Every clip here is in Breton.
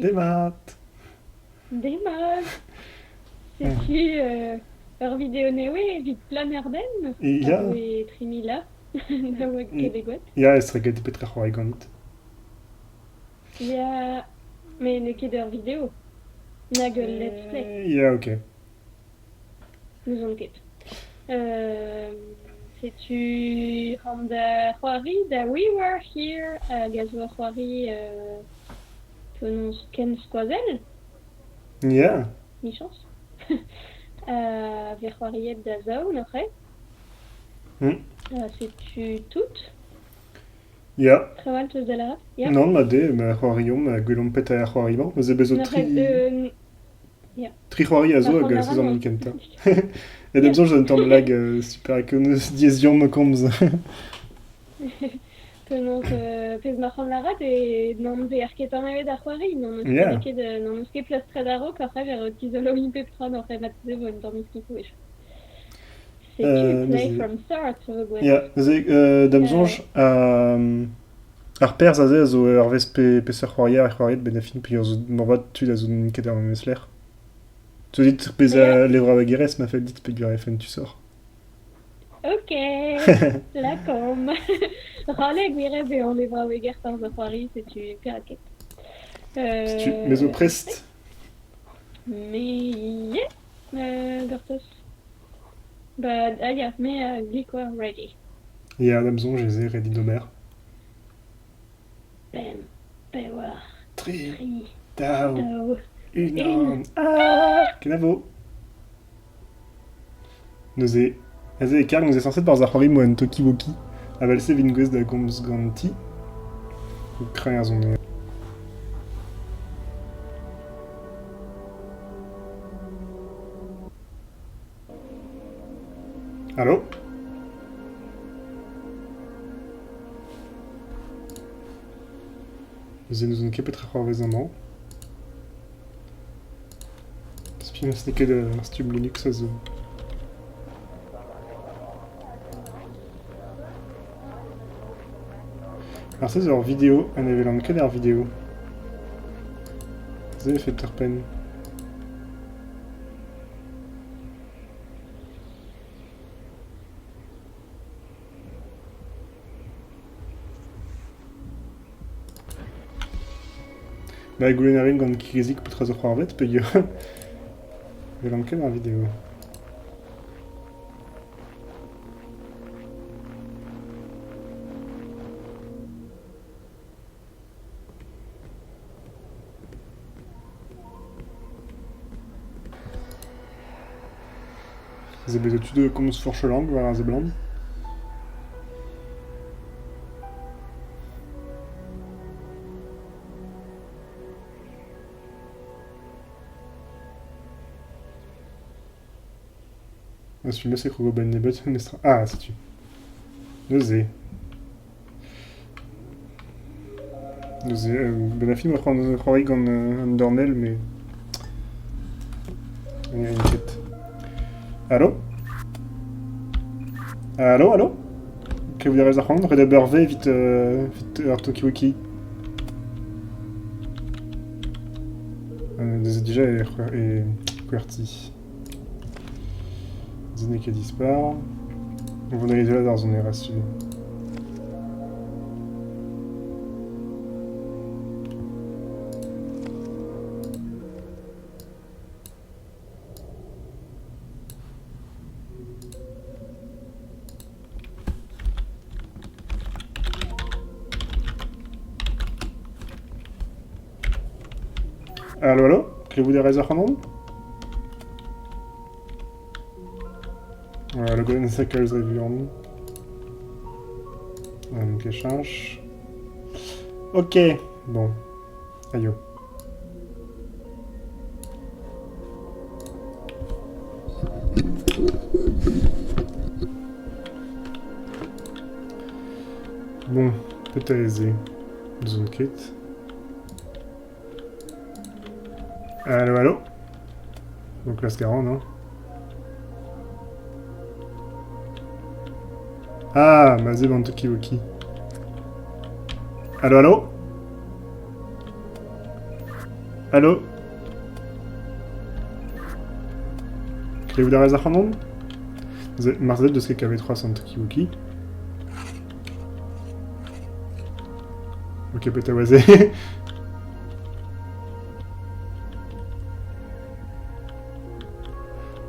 Demat! Demat! Setu ur video nevez evit Planerden, Ya, abaoe 3000 na oa ket e gwad. ya, estreget petra c'hoari ganit. Ya, met n'eo ket ur video, nag ul let's play. Ya, ok. N'ouzon ket. Setu c'hoant da c'hoari da We Were Here hag a zo ur c'hoari penaos kenskoazell, Ya, michañs. A vez c'hoariet da zaou neuze. Setu tout. Ya. Traoù all 'teus da lâret? Ya. Nann, mat eo, ma c'hoariomp, gwelomp petra ar c'hoari-mañ. Neuze bezo Neuze, tri... ya. Tri c'hoari a zo Ar hag c'hoant a se zo ra, an hini kentañ. E d'am soñj zo un tamm lag super hag eus diaes komz. Penaos pezh ma c'hoant lâret eo n'am beer ket anavet ar c'hoari, n'am eus ket n'am eus ket plastret a-raok, oc'h ev o tizoloiñ pep tra n'oc'h ev marteze vo un tamm iskis a-wech. Setu play from start vo gwelet. Ya, neuze d'am soñj ar perzh aze a zo hervez peseurt c'hoarier e c'hoariet benn ar fin peogwir zo moarvat tud a zo n'int ket er memes lec'h. Te dit bezañ levraouegerez ma fell dit peogwir e fentusoc'h. Ok, lakaomp. Ral eo gwir eo bezañ levraoueger parzh ar c'hoari, setu perak ket. Setu, me zo prest. Me ivez, gortoz. Bah, ah ya, me a glik war ready. Ya, da'm soñj ez eo ret dit ober. Pemp, pevar, Tri, tri, daou, daou, unan. un. Ah Kenavo. Neuze, aze e karg neuze sañset barzh ar c'hoari moa un Tokiwoki. Avel-se 'vin gouest da gomz ganti. Kreñv ar son eo. Allo? Neuze n'ouzon ket petra c'hoarvez amañ. Spinus n'eo ket ar stumm Linux a zo. Alors ça, c'est ur video, ha ne welan ket ar video. Se fait ur penn. Ba goulenn a rin gant Kirizik petra zo c'hoarvet peogwir welan ket ar video. Se bezo tu da komz forzh lang war ar seblant. Ah, celui-là c'est krogo ben nebeut, Ah, setu. Neuze. Neuze, ben ar fin oa c'hoant c'hoari gant an dornell, met ne rin ket. Allo? Allo, allo? Klevout a rez ac'hanon? Ret ober V evit, evit ar Tokiwoki. Neuze dija e, e QWERTY. Se n'eo ket dispar. On vont aller là dans un rassuré. Allo, allo Klevout a rez ac'hanon Ouais, le Golden Circles re buan. Donc, échange. Ok, bon. Aio. Bon, petra ez eo? N'ouzon ket. Allo, allo Donc klask a ran, hein. Ah, ma 'z eo an Tokiwoki. Allo, allo? Allo? Klevout a rez ac'hanon? Neuze, marteze deus ket kavet c'hoazh an Tokiwoki. Ok, petra oa se?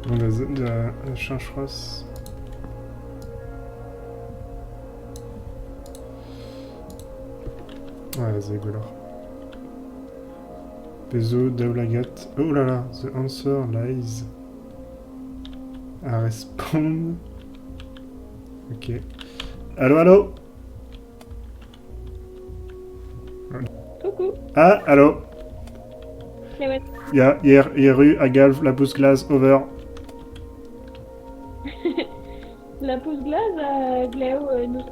Bon, da cheñch c'hoazh. Ouais, c'est gwelloc'h. Pezh zo daoulagad. Oh là là, the answer lies. A respond. Ok. Allô, allô? Coucou. Ah, allô? Klevet. Ya, yer, yeru, a galv, labous glas, over. Labous glas a glev nous.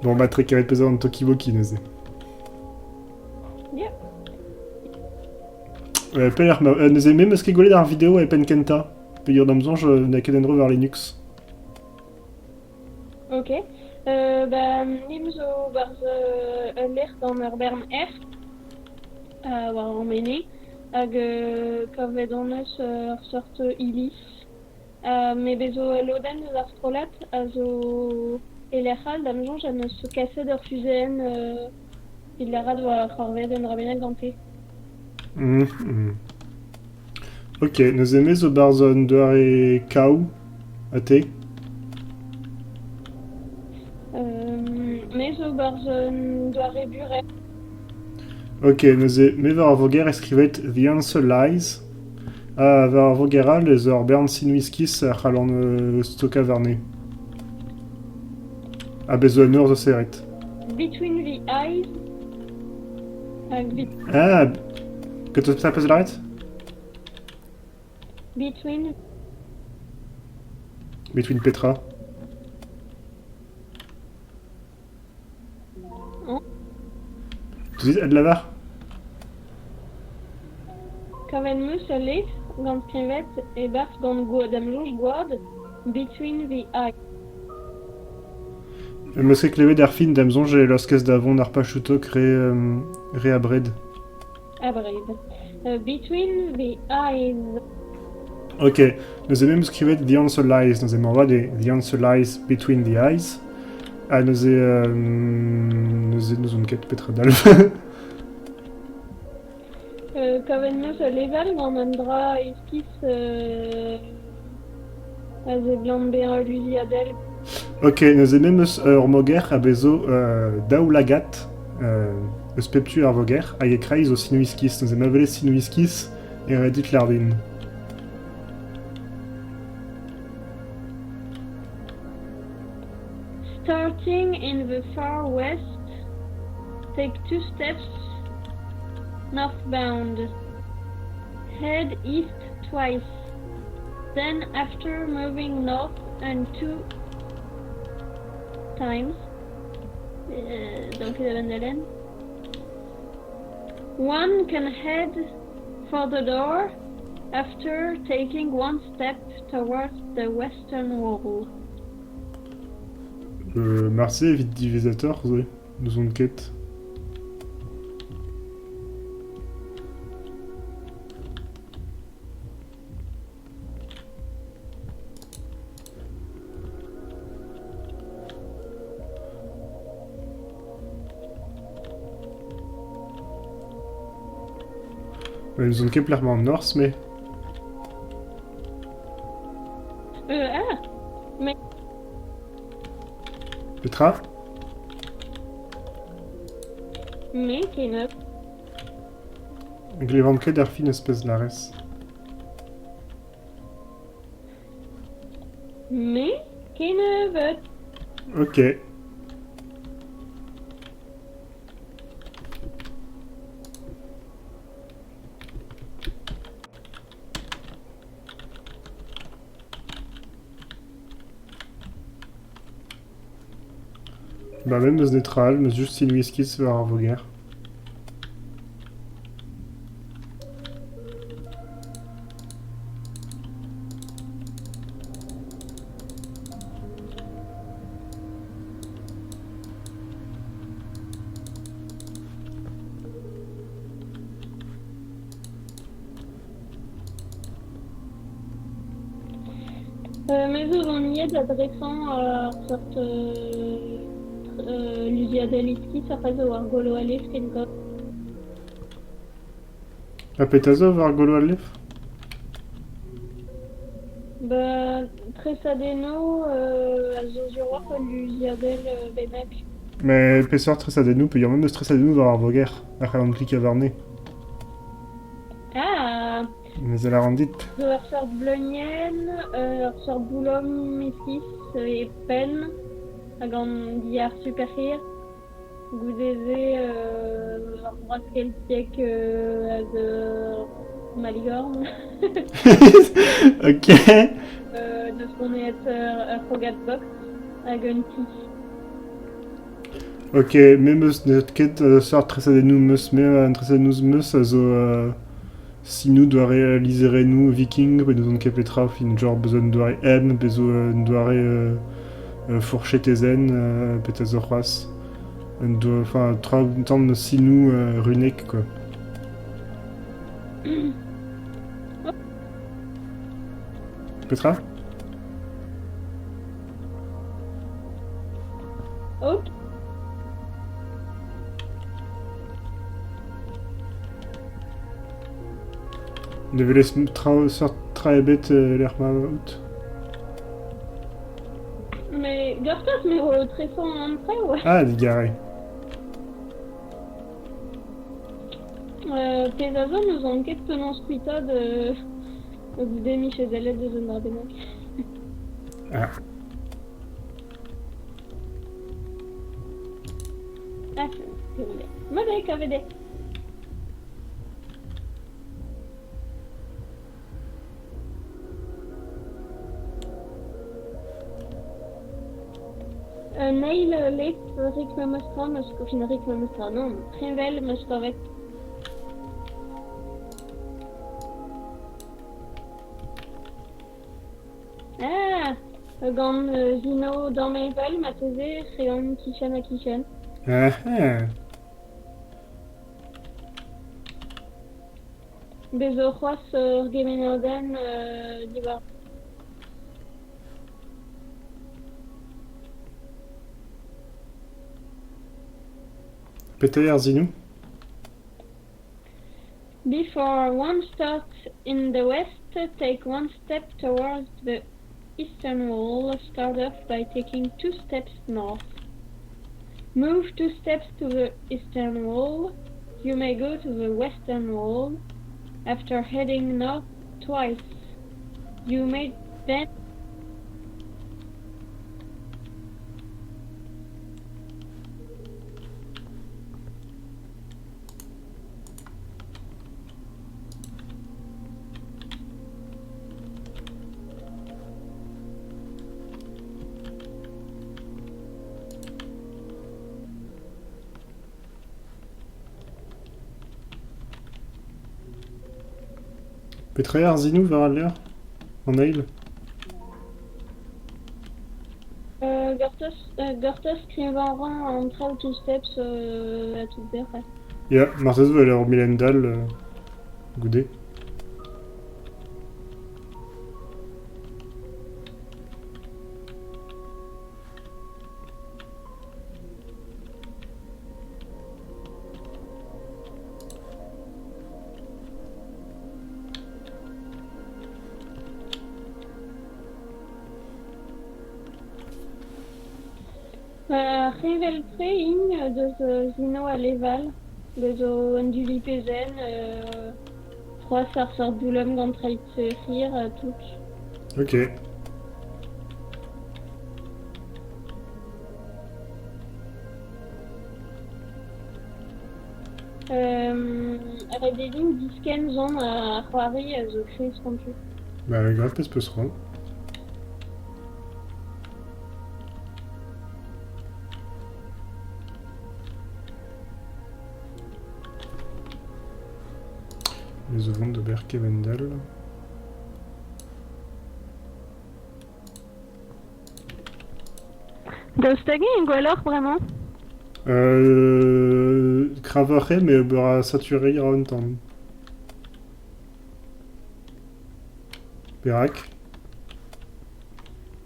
Bon, bah, tre kavet peseurt an Tokiwoki neuze. Ya. Pelec'h ma... neuze me 'meus ket gwelet ar video e penn kentañ. Peogwir d'am soñj n'a ket en-dro war Linux. Ok. Bah, nim zo barzh ul lec'h gant ur bern erc'h war an mene hag kavet hon eus ur seurt iliz. Me bezo ul lodenn eus ar strollad a zo e lec'h all da'm soñj en deus kaset ur fuzeenn evit lârat oa c'hoarvezet un dra bennak gante. Ok, neuze me zo 'barzh un doare kaou, ha te? Me zo 'barzh un doare burev. Ok, neuze me war ar voger e skrivet The Answer Lies, ha war ar voger all ez ur bern sinwiskis a c'hallan stokañ warne. Ha bez zo un eur zo serret. Between the Eyes hag Ah, petra petra 'peus lâret? Between Between petra? Tu dis adlavar? Kavet 'm eus ul levr gant skrivet e-barzh gant da'm soñj gwad Between the Eyes. Em eus ket klevet ar fin da'm soñj e laoskez da vont ar pachoù-tok re, re abred. Abred. Between the Eyes. Ok, neuze me 'm eus skrivet The Answer Lies, neuze moarvat eo The Answer Lies Between the Eyes. Ha neuze, neuze n'ouzon ket petra dalv. Kavet 'm eus ul level gant un dra iskis a seblant bezañ luziadell. Ok, neuze me 'm eus ur moger a vezo daoulagad eus pep tu ar voger hag e-kreiz zo sinoù iskis. Neuze ma welez sinoù iskis e ret dit lâr din. Starting in the far west, take two steps northbound. Head east twice. Then after moving north and two times, donc One can head for the door after taking one step towards the western wall. Marse evit diwezhatoc'h se, n'ouzon ket. N'ouzon ket pelec'h emañ an norzh, me. Ah Mais Petra? Me kennebeut. Ne glevan ket ar fin ez peus lârez. Me kennebeut. Ok. Bah même eus netra all, 'meus just sin iskis war ar voger. Me zo vont da dresañ ur seurt luziadell iskis ar pezh zo war golo al levr kentoc'h. Ha petra zo war golo al levr? Ba tresadennoù a zo sur 'walc'h ul luziadell bennak. Mais peseurt tresadennoù peogwir memes tresadennoù war ar voger a c'hallan klikañ warne. Ah! Mais a lâran dit. Zo ur seurt bleunienn, ur seurt boulom iskis e penn hag an diàr super-hir. Goude-se ur groaz keltiek hag ur maligorn. Ok. Deus goneet ur c'hrogad boks hag un ti. Ok, me 'meus n'eus ket seurt tresadennoù 'meus me an tresadennoù 'meus a zo sinoù doare lizherennoù viking pe n'ouzon ket petra, fin genre bezañ un doare M, bez zo un doare fourchetezenn petra zo c'hoazh. Un do enfin tra un tamm sinoù runek quoi. Petra? Ok. Ne welez tra seurt tra ebet e-lec'h ma out? Mais gortoz, me ro tresañ an traoù. Ah, digarez. Pezh a zo, n'ouzon ket penaos kuitaat goude michezellet eus un dra bennak. Ah. Ah, c'est bon. Mat eo kavet eo. Un eil levr rik memes tra 'm eus fin rik memes tra nann, heñvel 'm eus kavet. Ah! Gant Gino damheñvel marteze c'heont kichen-ha-kichen. Ah ah. Bez zo c'hoazh ur gemennadenn diwar Petra eo ar sinoù? Before one starts in the west, take one step towards the eastern wall, start off by taking two steps north. Move two steps to the eastern wall. You may go to the western wall after heading north twice. You may then Petra eo ar sinoù war al levr? An eil? Gortoz, gortoz skrivañ a ran an traoù two steps a tout berr. Ya, marteze 'vo ur milendall goude. Heñvel-tre int deus Zino ha Leval. Bez zo un dulipezenn, c'hoazh ar seurt boulom gant treid hir ha tout. Ok. Ret eo din diskenn zon ar c'hoari a zo kriz spontus. Ba graet pezh 'peus c'hoant. Me zo vont d'ober kemend-all. Daoust hag-eñ eo gwelloc'h bremañ? Kreñvoc'h eo met ober a saturiñ a ra un tamm. Perak?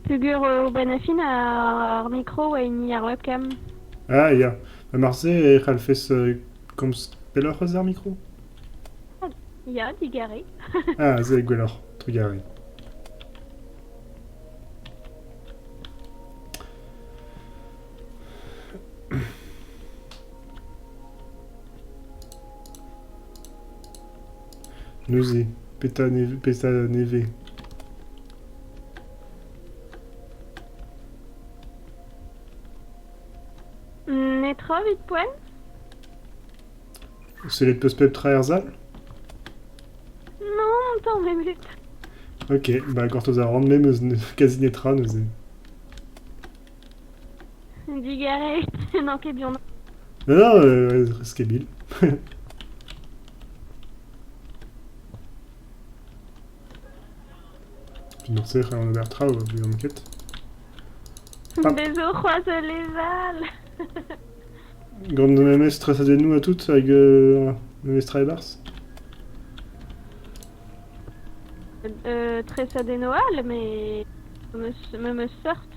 Peogwir o-benn ar fin ar mikro oa hini ar webcam. Ah ya, ha marse e c'hallfes komz pelloc'h eus ar mikro? Ya, digarez. Ah, se eo gwelloc'h, trugarez. Neuze, petra nevez? Netra evit poent? Sellet 'peus pep tra er sal? Non, tamm ebet. Ok, bah gortoz a ran me 'meus kazi netra neuze. Digarez, n'en ket buan. Non, non, skebil. Puis morse c'hall an ober traoù, buan ket. Bezo c'hoazh ul leval. Gant memes tresadennoù ha tout, hag memes tra e-barzh? Tresadennoù all, mais memes seurt.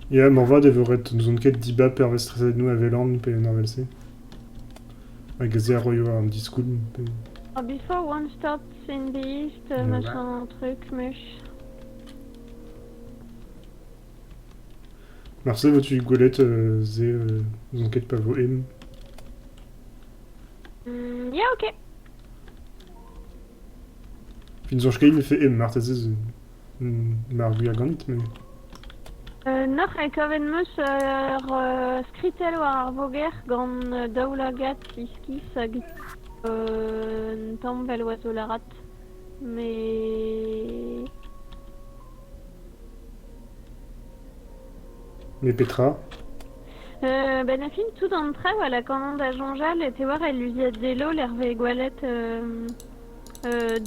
Ya, moarvat e vo ret n'ouzon ket dibab hervez tresadennoù a welan pe un evel-se. Hag aze a roio an diskoulm. Pe... Before one starts in the east, machin truc, much. Marse vo tu gwelet se n'ouzon ket pa vo em. Ya, ok. Fin soñj ket ne fait em marteze mar gwir ganit, mais... Noc'h e kavet 'meus ur skritell war ar voger gant daoulagad iskis hag un tamm 'vel oa zo lârat. Mais... Mais petra? Ben ar fin, tout an traoù a lakaont da soñjal e te war el luziad Delo lec'h 'vez gwelet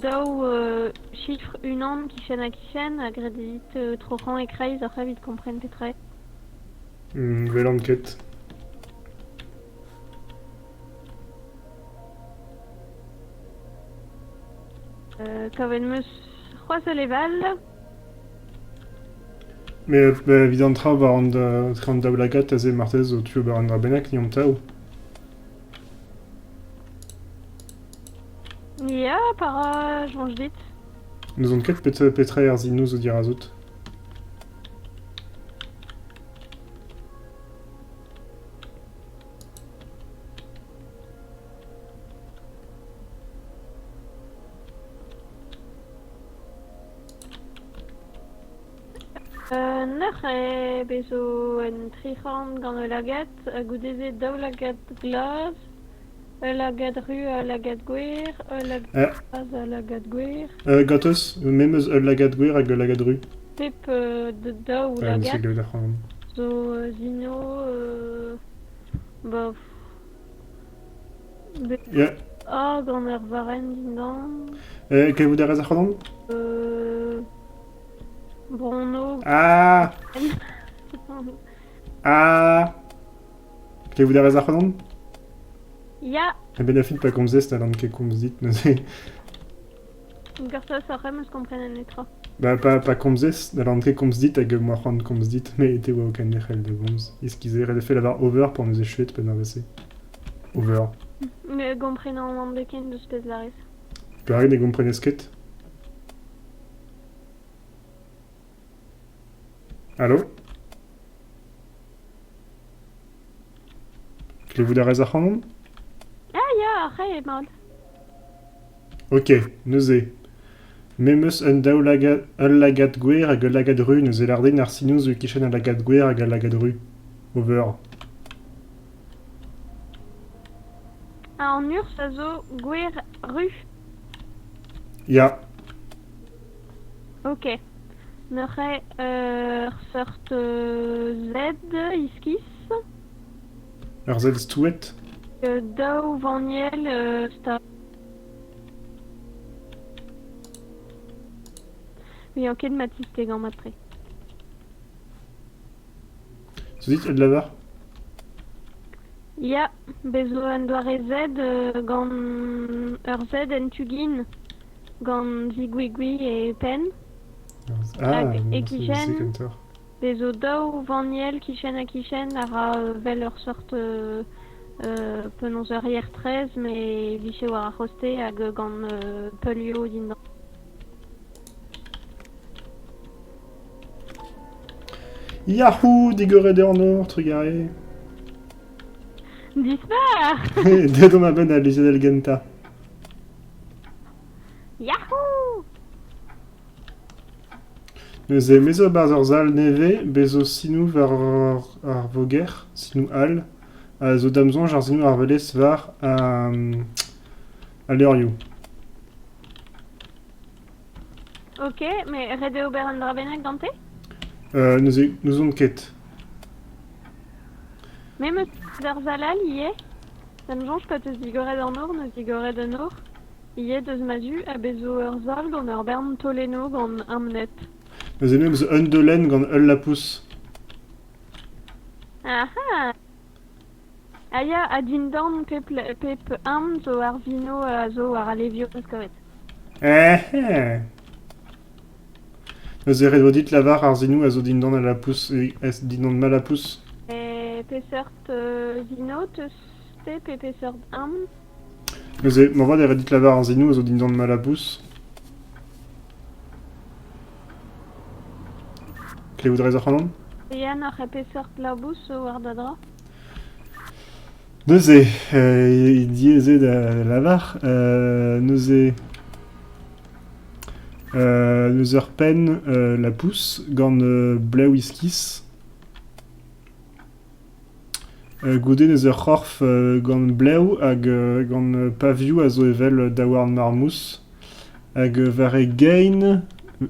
daou chifr unan kichen-ha-kichen ha graet evit troc'hañ e-kreiz oc'h evit kompren petra eo. Welan ket. Kavet 'm eus c'hoazh ul leval. Mais evit an traoù war an an daoulagad aze marteze zo tu ober un dra bennak ni an tav. Ya, para soñj dit. N'ouzon ket petra eo ar sinoù zo dirazout. Nac'h eo bez zo un tri-c'horn gant ul lagad, ha goude-se daou lagad glas, ul lagad ru ha ul lagad gwer, ul lagad glas ha ul lagad gwer. Gantos, me 'm eus ul lagad gwer hag ul lagad ru. Pep daou Ah, lagad n'eus ket ac'hanon. zo zino bah, Ya. Ah, gant ur varrenn dindan. Kavout a rez ac'hanon? Bono. Ah! Ah! Klevout a rez ac'hanon? Ya. A-benn ar fin pa komzez n'hallan ket komz dit neuze. Gortoz oc'h em eus komprenet netra. Bah, pa komzez, n'hallan ket komz dit hag moa c'hoant komz dit, met te oa o kenderc'hel da gomz. Iskis ret e fe lavar over pour nous echuet penn ar vese. Over. Ne gomprenan an ket deus pezh 'larez. Perak ne gomprenez ket? Allo? Klevout a rez ac'hanon? Ah ya, ar re emañ. Ok, neuze. Me 'm eus un daoulagad, ul lagad gwer hag ul lagad ru neuze lâr din ar sinoù zo e-kichen al lagad gwer hag al lagad ru. Over. An urzh a zo gwer ru. Ya. Ok. Neuze ur seurt Z iskis. Ur Z stouet? Daou vanniel stag. N'eo ket ma tistegañ mat-tre. Zo dit el lavar? Ya, bez zo un doare Z gant ur Z en tu gin, gant zigouigouiñ e penn. Ah, Hag c'est e-kichen kentoc'h. bez zo daou vanniel kichen-ha-kichen a ra 'vel ur seurt penaos ur yer-traezh met vije war ar c'hostez hag gant peulioù dindan. Yahoo! Digoret eo an nor, trugarez. Dispar! Deuet on a-benn al lizherell gentañ. Yahoo! Neuze, me zo 'barzh ur sal nevez, bez zo sinoù war ar voger, sinoù all, a zo da'm soñj ar sinoù ar welez war al levrioù. Ok, met ret eo ober un dra bennak gante? Neuze, n'ouzon ket. Me 'm eus ur sal all ivez. Da'm soñj pa 'teus digoret an nor, 'neus digoret un nor ivez deus ma zu ha bez zo ur sal gant ur bern taolennoù gant amnet. Neuze me 'm eus un deulenn gant ul lapous. Ah ah! Ah ya, ha dindan pep, pep arm zo ar vino a zo war al levioù eus Eh eh! Neuze ret vo dit lavar ar sinoù a zo dindan al lapous, dindan ma lapous. Peseurt vino 'teus-te pe peseurt arm? Neuze, moarvat e ret dit lavar ar sinoù a zo dindan ma labous. Klevout a rez ac'hanon? Yann, oc'h peseurt labous zo war da dra? Neuze, diaes eo da lavar. Neuze, neuze ur penn lapous gant blev iskis. Goude neuze ur c'horf gant blev hag gant pavioù a zo evel daouarn marmouz. Hag war e gein,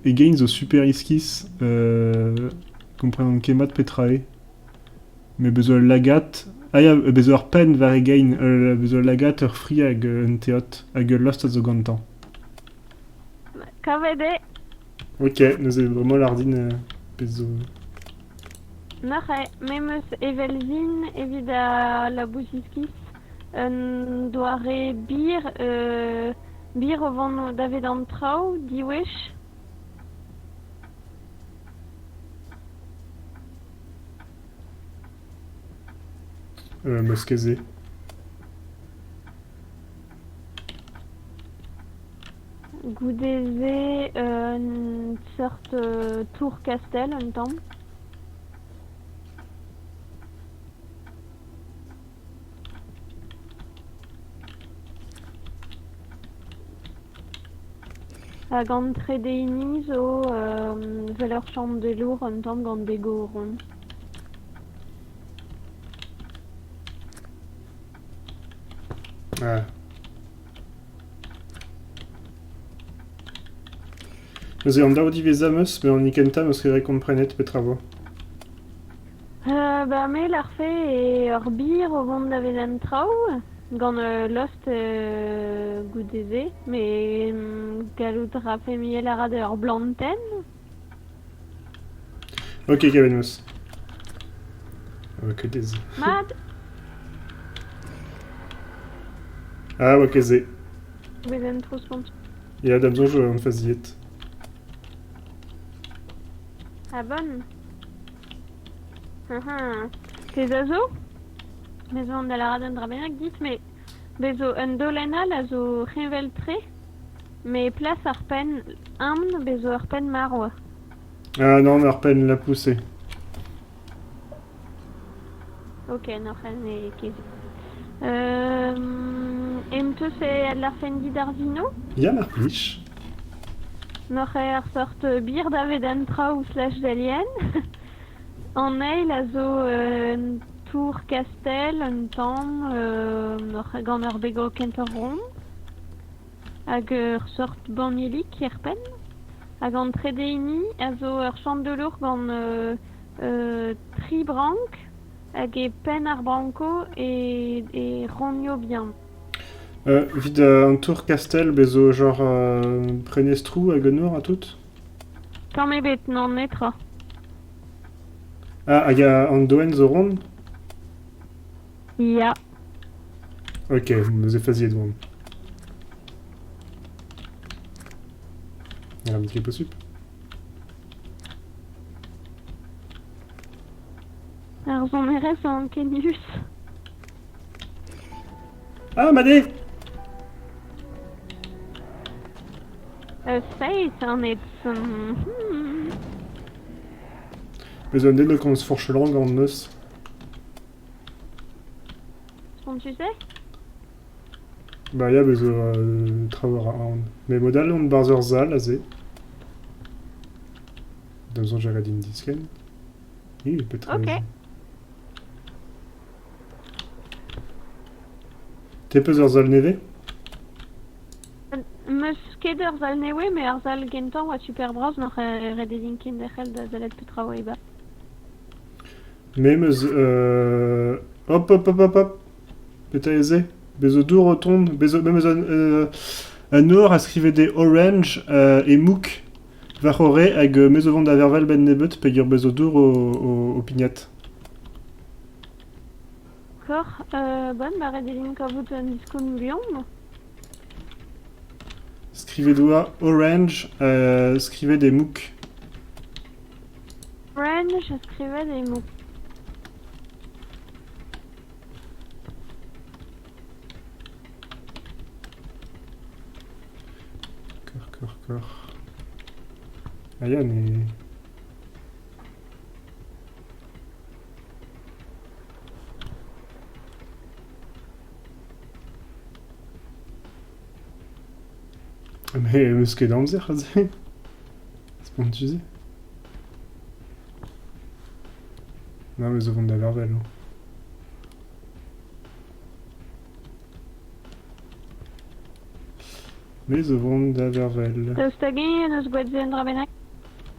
e gein zo super iskis, komprenan ket mat petra eo. Met bez zo ul lagad, ah ya, bez zo ur penn war e gein, bez zo ul lagad, ur fri hag un teod, hag ul lost a zo gantañ. Kavet eo. Ok, neuze bremañ lâr din pezh zo... Neuze, me 'm eus evel-sin evit al labous iskis un doare bir, bir o vont davet an traoù diwech. 'Meus ket se. Goude-se un seurt tour-kastell un tamm. Hag an trede hini zo 'vel ur chandelour un tamm gant begoù ront. Ah. Neuze an daou diwezhañ 'm eus, met an hini kentañ 'm eus ket komprenet petra 'vo. Ba me 'lârfe eo ur bir o vont da vezañ traoù gant lost goude-se met gallout 'rafe miel a ra d'ur blantenn. Ok, kavet 'm eus. Ok, ez. Mat. Ah, ok, se. Vezen tro spont. Ya, da'm soñj on faziet. Ah bon? Pezh a zo? Me zo an da lârat un dra bennak dit, met bez zo un daolenn all a zo heñvel-tre, met plas ar penn amn, bez zo ur penn marv. Ah non, ar penn lapous eo. Ok, n'oc'h ket ket. Em teus e adlârfen dit ar vino? Ya, mar plij. N'oc'h eo ar seurt bir davet an traoù slash delienn. An eil a zo un tour kastell, un tamm, gant ur beg kentoc'h ront. Hag ur seurt bannielig er penn. Hag an trede hini a zo ur chandelour gant tri brank hag e penn ar brankoù e rognio bihan. Evit an tour kastell, bez zo genre prenestroù hag un nor ha tout? Tamm ebet, nann netra. Ah, hag an doenn zo ront? Ya. Ok, neuze faziet oan. Ah, mais c'est possible. Ar sonerezh zo ankenius. Ah, mat eo! Seizh an ed. Hmm. Bez un den o komz fourchelang an neus. Tu sais? Bah ya, bez zo traoù a ra aon. Met mod all on 'barzh ur sal aze. Da soñjal a din diskenn. Hi, petra Ok. eo se? Te 'peus ur sal nevez? Meus ket ur sal nevez, met ar sal gentañ oa super bras, n'oc'h ret din kenderc'hel da sellet petra oa e-barzh. Me 'meus hop hop hop hop hop Petra eo se? Bez zo dour o tont, bez zo me 'meus un nor a skrive dezhe Orange e mouk war-c'horre hag me zo vont da vervel 'benn nebeut peogwir bez zo dour o pignat. Kor, bon, ma ret din kavout un diskoulm buan. Skrivet oa Orange, skrivet e mouk. Orange, skrivet e mouk. Kor, kor, kor. Ah ya, mais... Mais eus ket amzer aze. Spontus eo. Non, mais zo vont da vervel. Hein. Me zo vont da vervel. Daoust hag-eñ en deus gwraet se un dra bennak?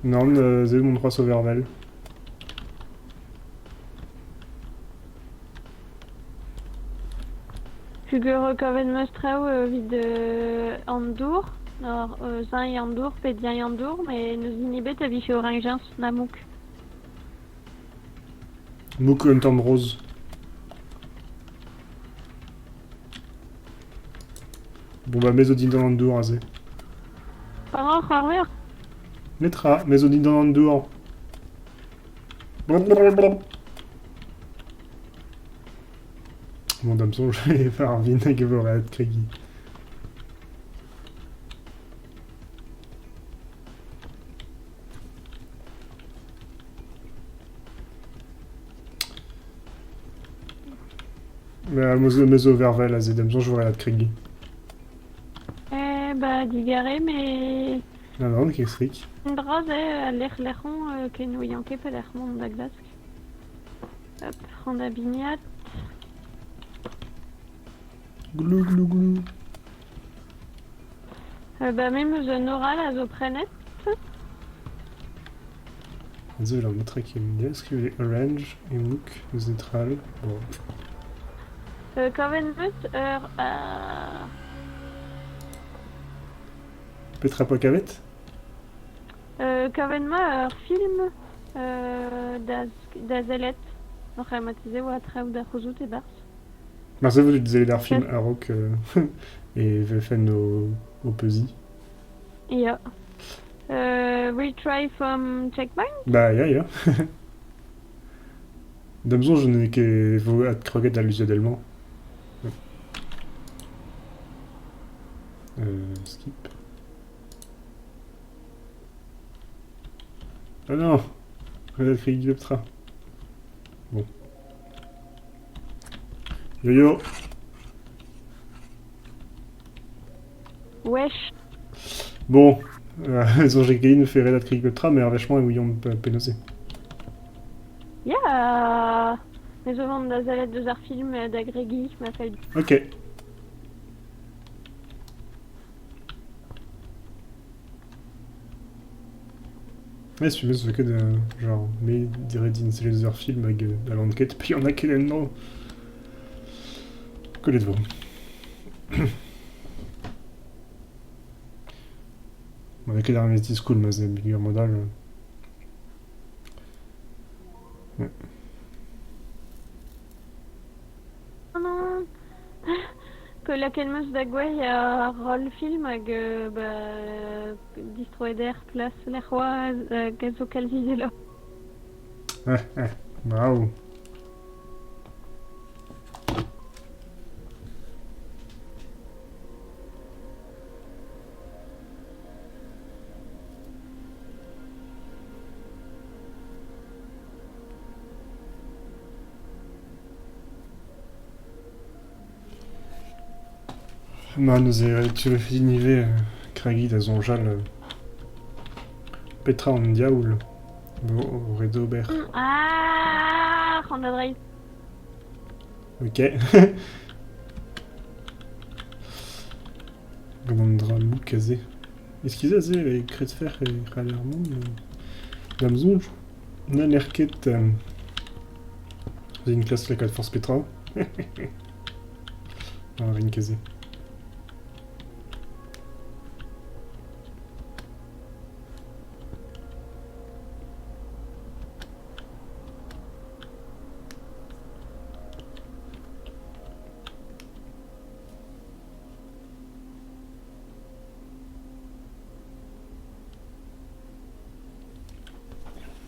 Nann, se mont c'hoazh o vervel. Peogwir kavet 'm eus traoù evit an dour, zañ an dour pe diañ an dour, met n'eus hini ebet a vije orañjez na mouk. Mouk un tamm roz. Bon bah me zo dindan an dour aze. Pardon, c'hoarvez? Netra, me zo dindan an dour. Bon, da'm soñj e varvin hag e vo ret kregiñ. Me zo vervel aze, da'm soñj e vo ret kregiñ. Eh bah digarez, mais Non, non, ket frik. Un dra se, al lec'h lec'h-on ken ouian ket pelec'h mont da glask. Hop, ran da bignat. Glou glou glou. Bah me 'm eus un oral a zo prenet. Aze eo an netra ken skrivet eo Orange e mouk eus netra all. Bon. Kavet 'm eus ur... Petra 'poa kavet? Kavet 'ma ur film da sellet. Oc'h marteze oa traoù da c'houzout e-barzh. Marse vo dut sellet ar film a-raok e vefen o peuziñ. Ya. Retry from checkpoint? Bah ya, ya. Da'm soñj n'eo ket vo adkroget al luziadell-mañ. Skip. Ah non! Ret kregiñ pep tra. Bon. Yo-yo! Wesh. Bon, soñj ket din fe ret adkregiñ pep tra, met ar wech-mañ e ouiomp penaos eo. Ya! Me zo vont da sellet deus ar film da gregiñ, ma fell. Ok. Ouais, si tu veux, ça ket genre, me dirait din sellet deus ar film hag n'hallan ket, puis on a ket ennañ. Kollet vo. On a ket ar memes diskoulm aze, peogwir mod all. Ouais. Non. Que lakaet 'm eus da gouezh ar roll film hag bah distroet er plas lec'h oa hag a zo kalz izeloc'h. Brav. Ma neuze tu vefe din ivez kregiñ da soñjal petra an diaoul vo ret ober. Ah, c'hoant da dreiñ. Ok. Gant an dra mouk aze. Eskiz aze e kredfer e c'haller mont da'm soñj n'haller ket int klask lakaat forzh petra. A rin ket se.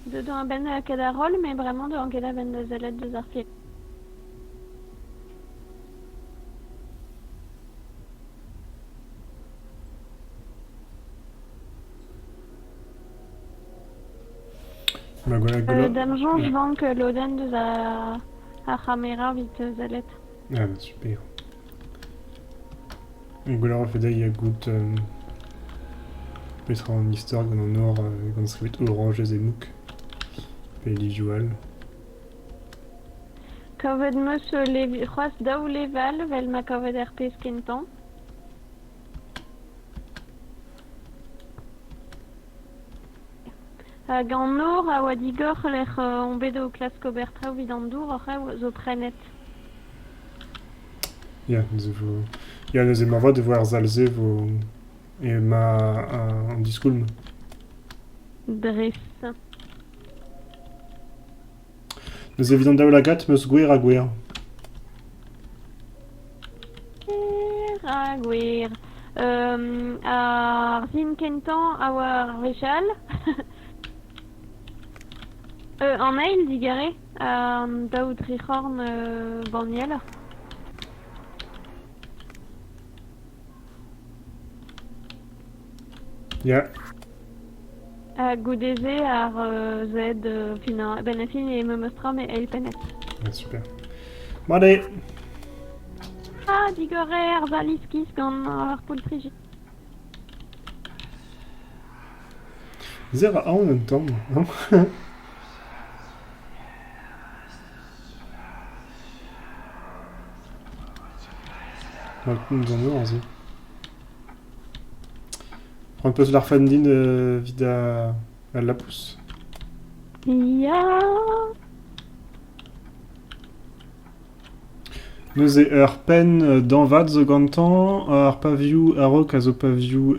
Deut on a-benn da lakaat ar roll, met bremañ 'deuan ket a-benn da sellet deus ar film. Ma gwella gwella. Da'm soñj 'vank lodenn deus ar c'hamera evit sellet. Ah bah super. Gwelloc'h a fe dezhi goût petra an istor gant an nor gant skrivet orañjez e mouk pe livioù all. Kavet 'm eus c'hoazh daou leval 'vel ma kavet er pezh kentañ. Hag an nor a oa digor lec'h on bet o klask ober traoù evit an dour oc'h zo prennet. Ya, neuze vo... Ya, neuze moarvat e vo ar sal-se vo emañ an diskoulm. Dres. Neuze evit an daoulagad 'm eus gwer ha gwer. Ha gwer. Ar sin kentañ a oa ar wech all. An eil digarez, an daou dric'horn banniel. Ya. Ha goude-se ar Z fin a-benn ar fin eo memes tra met eilpennet. Ah, super. Bon, allez. Ah, digor eo ar sal iskis gant ar poltriji. Se a ra aon un tamm. Hein aze. Prends peus l'arfan din evit al lapous. Ya. Neuze ur penn dañvad zo gantañ, ar pavioù a-raok a zo pavioù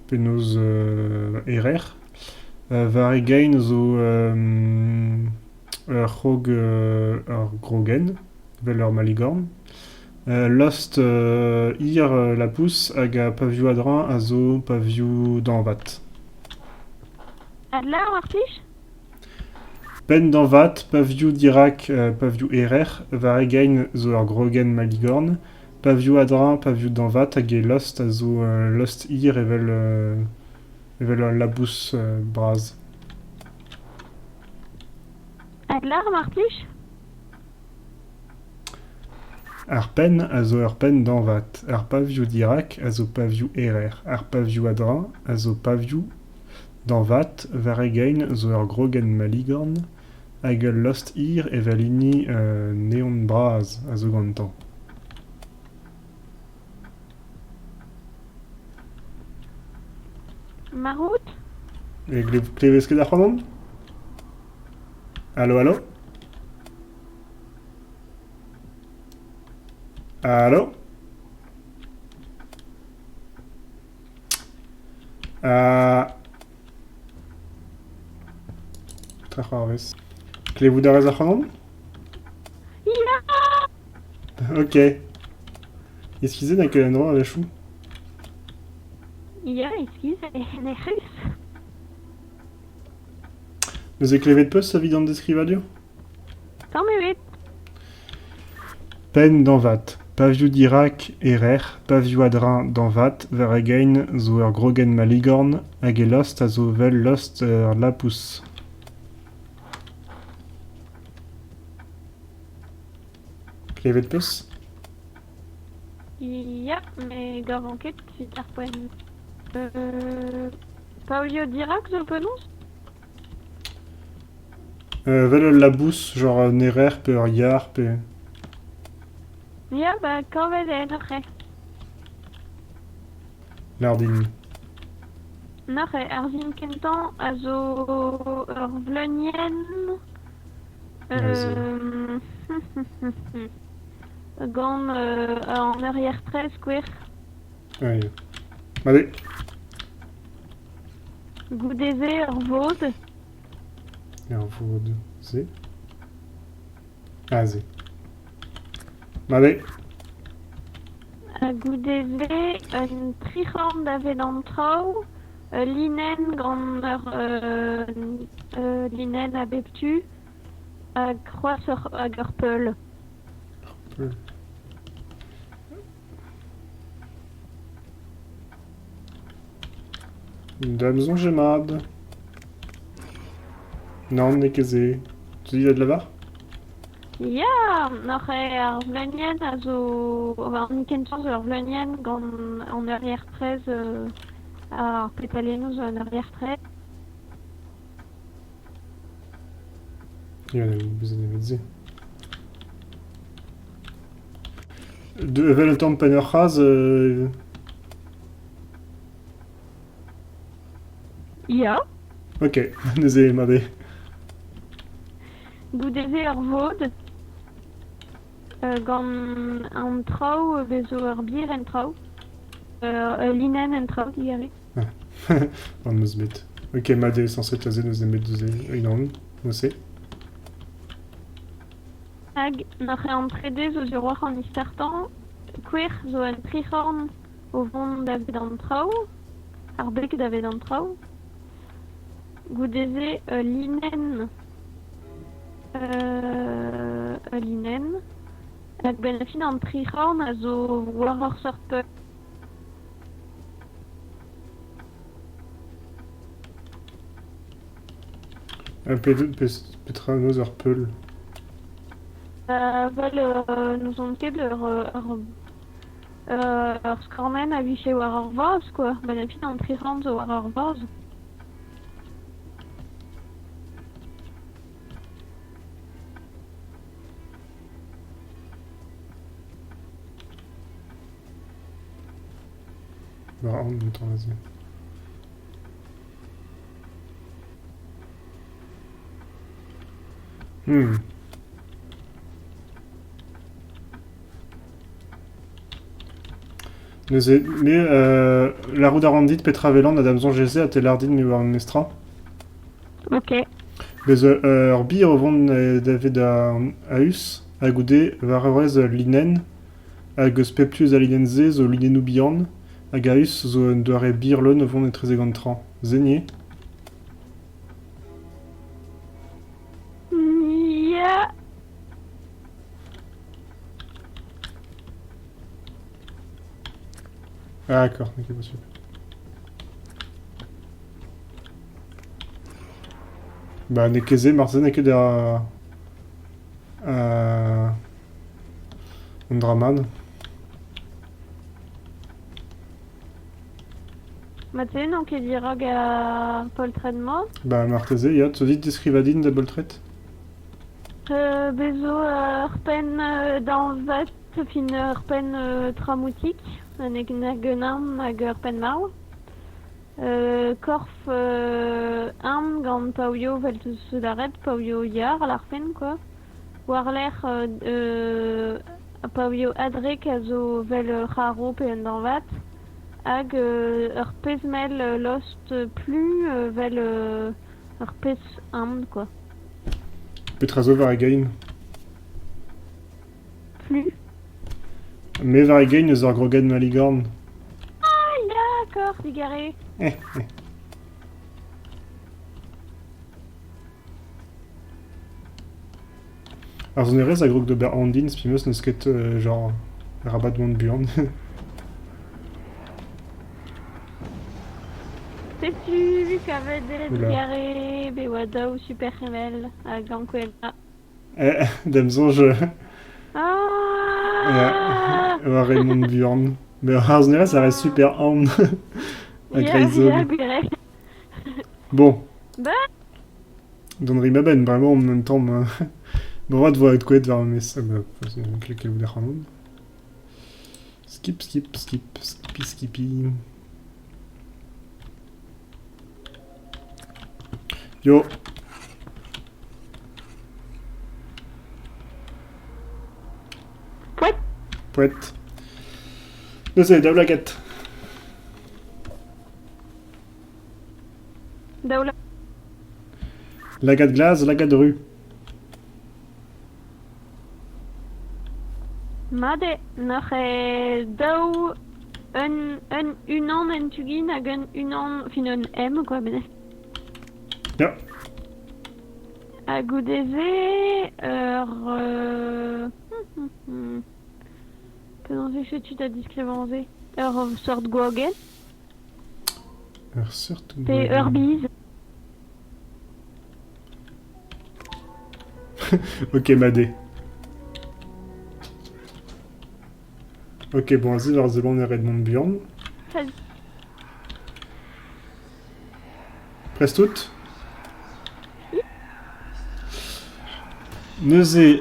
penaos erer. War e gein zo ur c'hrog ur grogenn, evel ur maligorn. Lost hir lapous hag ar pavioù a-dreñv a zo pavioù dañvad. Adlavar mar plij? Penn dañvad, pavioù dirak pavioù erer, war e gein zo ur grogenn maligorn, pavioù a-dreñv, pavioù dañvad hag e lost a zo lost hir evel evel ul labous bras. Adlavar mar plij? Ar penn a zo ur penn dañvad, ar pavioù dirak a zo pavioù erer, ar pavioù a-dreñv a zo pavioù dañvad, war e gein zo ur grogenn maligorn hag ul lost hir evel hini un evn bras a zo gantañ. Marv out? E klevez ket ac'hanon? Allo, allo? Allo? Petra c'hoarvez? Klevout a rez ac'hanon? Ya! Ok. Eskizet n'a ket endroit a-wechoù? Ya, eskiz, nec'hus. Neuze klevet 'peus evit an deskrivadur? Tamm ebet. Penn dañvad, pavioù dirak erer, pavioù a-dreñv dañvad, war e gein zo ur grogenn maligorn hag e lost a zo 'vel lost ur lapous. Klevet 'peus? Ya, me gavan ket evit ar poent. Paolio dirak zo penaos? Vel ul labous, genre un erer pe ur yar pe... Ya, ba kavet eo neuze. Lardin. Neuze, ar sin kentañ a zo ur vleunienn. Gant an eurier tre skouer. Ah, ya. Allez. Goude-se ur vod. Ur vod se. Aze. Allez. Ha goude-se un tric'horn davet an traoù, ul linenn gant ur linenn a bep tu hag c'hoazh hag ur peul. Ur peul. Da'm soñj eo mat. Nann, n'eo ket se. Tu dis da lavar? Ya, oc'h eo ar vleunienn a zo... An kentañ zo ur vleunienn gant an eurier traezh, ar petalennoù zo un eurier traezh. Ya, bezañ nemet se. Evel un tamm penn ur c'hazh Ya. Ok, neuze mat eo. Goude-se ur vod gant an traoù vezo ur bir en traoù, ul linenn en traoù digarez. An eus bet. Ok, mat eo sañset aze n'eus nemet neuze unan, neuze. Hag neuze an trede zo sur war an istartañ, kouer zo un tric'horn o vont davet an traoù, ar beg davet an traoù. Goude-se ul linenn, ul linenn. Hag benn ar fin an tric'horn a zo war ur seurt Petra 'neus ur peul? Vel n'ouzon ket ur ur ur skornenn a vije war ur vazh quoi. Benn ar fin an tric'horn zo war ur vazh. War an temps aze. Neuze, me, lârout a ran dit petra 'welan ha da'm soñj e se ha te lâr din me war memestra. Ok. Bez ur bir o vont davet an a-us ha goude war ur ul linenn hag eus pep tu eus al linenn-se zo linennoù bihan hag a-us zo un doare bir leun o vont etrezek an traoñ. Se Ya. Ah d'accord, n'eo ket posubl. Bah n'eo ket se, marteze n'eo ket ar... an dra mat. Marteze n'on ket dirak ar poltred-mañ. Bah marteze, ya, te dit deskrivañ din da boltred? Bez zo ur penn dañvad, fin ur penn tramoutik, nag un arm hag ur penn marv. Korf arm gant paoioù 'vel soudarded, paoioù yar larfen quoi. War-lerc'h paoioù adrek a zo 'vel ur c'harv pe un dañvad hag ur pezh mell lost plu 'vel ur pezh arm quoi. Petra zo war e gein? Plu. Me war e gein eus ar grogenn maligorn. Ah d'accord, digarez. Ar sonerezh a grog d'ober aon din, spi 'm eus n'eus ket genre arabat mont buan. Setu kavet eo Oula. digarez bet oa daou super-heñvel hag ankouaet Da'm soñj Ah! War Raymond Buorn. Mais ar sonerezh a rez super aon a-greiz-holl. Ya, gwir eo. Bon. Bah. Dont ri ma benn, bremañ en même temps. Bon, vat vo kouet war mes... Ah bah, kleket ac'hanon. Skip, skip, skip, skippy, skippy. Yo. Poet. Poet. Neuze, daoulagad. Daoulagad. Lagad glas, lagad ru. Mat eo, n'oc'h daou un, un unan en tu-gin hag un unan, fin un M quoi, benn. Ya. Ha goude-se ur... Penaos e tu da diskrivañ se? Ur seurt gwagenn? Ur seurt Pe ur biz? Ok, Madé. Ok, bon, aze war zeban eo ret mont buan. Prest out? Neuze,